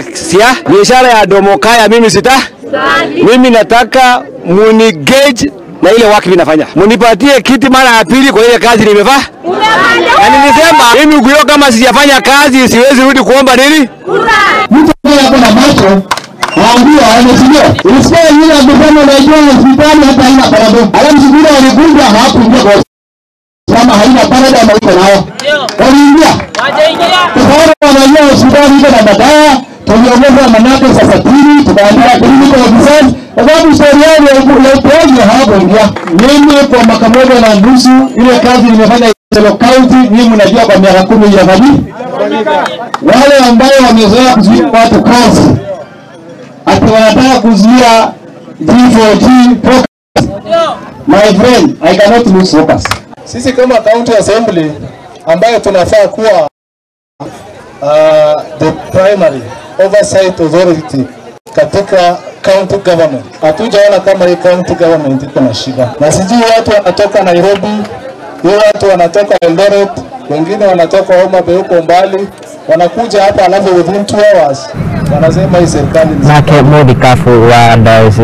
Sia, biashara ya Domokaya mimi sita. Mimi nataka munigauge na ile work ninafanya. Munipatie kiti mara ya pili kwa ile kazi nimevaa. Na nilisema mimi ukio kama sijafanya kazi siwezi rudi kuomba nini? Mtu hapo na macho waambia wamesikia. Ulisikia yule akisema unajua hospitali hata haina parado. Alafu siku walikuja hawakuingia kwa kama haina parado ama iko nayo. Waliingia. Wajaingia. Kwa sababu wanajua hospitali iko na madawa. Tuliongeza manake sasa pili tukaambia clinical officers kwa sababu historia yao ya upoaji hawakuingia. Mimi kwa mwaka moja na nusu ile kazi nimefanya Isiolo County, nyinyi mnajua kwa miaka 10 ya fadhili. Wale ambao wamezoea kuzuia watu kazi ati wanataka kuzuia G4G focus. My friend, I cannot lose focus. Sisi kama County Assembly ambayo tunafaa kuwa the primary oversight authority katika county government, hatujaona kama hii county government iko na shida. Na sijui watu wanatoka Nairobi, hiyo watu wanatoka Eldoret, wengine wanatoka Homa Bay huko mbali, wanakuja hapa alafu within 2 hours wanasema hii serikali ni Nake Modi Kafu wa Diocese.